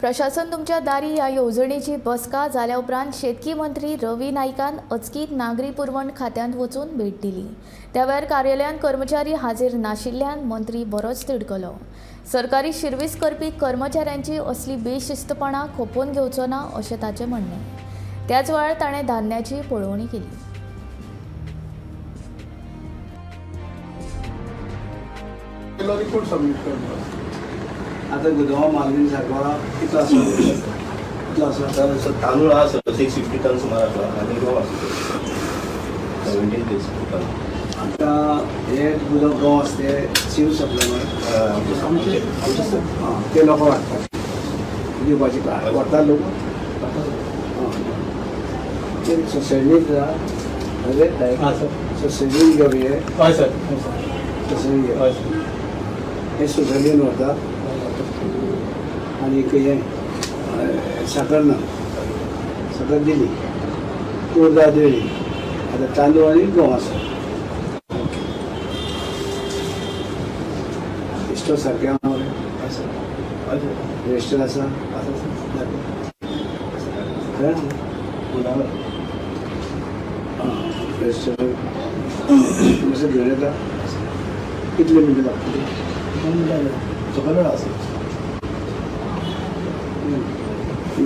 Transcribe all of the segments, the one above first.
प्रशासन तुमच्या दारी ह्या येवजणेची बसका जाल्या उपरांत शेतकी मंत्री रवी नायकान अचकीत नागरी पुरवण खात्यांत वचून भेट दिली. त्या वेळार कार्यालयांत कर्मचारी हाजीर नाशिल्ल्यान मंत्री बरोच तिडकलो. सरकारी शिर्वीस करपी कर्मचाऱ्यांची असली बेशिस्तपणां खपोवन घेवचो ना अशें ताचें म्हणणें. त्याच वेळार ताणें धान्याची पळोवणी केली. रिपोर्ट सबमिट करता. आता गोदामा मालवीन सारको कितलो आसा, कितलो आसा? आतां तांदूळ आहा सर 650 टन सुमार आसा आनी गंव आसा 17 दीस टन. आतां हे गुदांव गंव आसा ते सीव सप्लाय आमचे आमचे सर. आं, ते लोक वाडटात दिवपाचे व्हरतात लोक. आं, ते सोसायटीन अरे हां सर. सोसायटीन घेवप हे. हय सर, हय सर. सोसायटीन घेवप. हय सर. हे सोसायटीन व्हरता आनी हें साकर ना, साकर दिली, उर्दा दिली. आतां तांदूळ आनी गंव आसा. ओके, इश्टो सारकें आहा मरे? हय सर, हय सर. रजिस्टर आसा? आसा सर. खंय? गोदामार. आं, रजिस्टर मातशें घेवन येता. कितले मिनटां लागतली? 2 मिनटां सकयल वेळ आसा.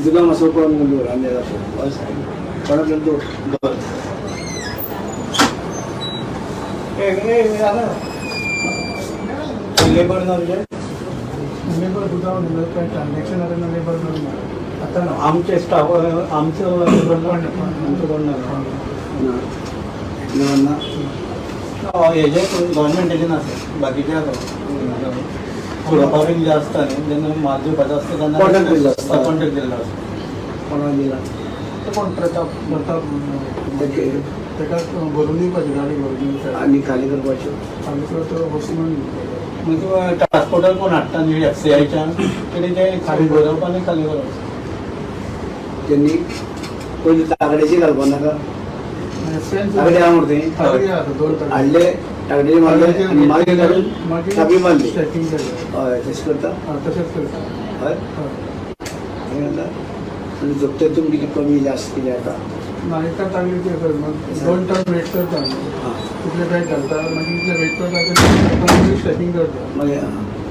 गुदाम मातसो ओपन करून दवर आनी येता. हय सर. कोणाक दवर. बरें. लेबर ना तुजें? लेबर गुदांव काय ट्रान्झॅक्शन जालें ना, लेबर ना आतां ना. आमचे स्टाफ, आमचो लेबर ना, आमचो कोण ना. ना ना ना. हेजे गव्हर्मेंटाचे ना सर, बाकीचे आसा. सोडपा बीन जे आसता न्ही, जेन्ना माल दिवपाचो आसता तेन्ना कॉन्ट्रॅक्ट दिल्लो आसता. कॉन्ट्रॅक्ट दिल्लो आसता. कोणाक दिला? ते कोण प्रताप प्रताप ताका भरून दिवपाची, गाडी भरून दिवपाची. आनी खाली करपाच्यो. आनी तो वचून मागीर ट्रान्सपोर्टर कोण हाडटा न्ही एफसीआयच्यान, तेणी ते खाली भरप आनी खाली करप. त्यांनी पयलीं तागड्याची घालपा नाका? तागडे आहा मरे थंय. तागडी आसा, दोन तागडे. हाडले, तागडे मारले आनी मागीर काडून चाबी मारली. स्टॅकिंग केलें. हय, तशें करता. हय, तशेंच करता. हय. हय. हें जाता आनी जप्तेतून कितें कमी जास्त कितें जाता? ना, एका तागडी ते कर, मग 2 टन वेट करता आमी. आं. तितले बॅग घालता, मागीर इतले वेट करता ते मागीर स्टॅकिंग करता. मागीर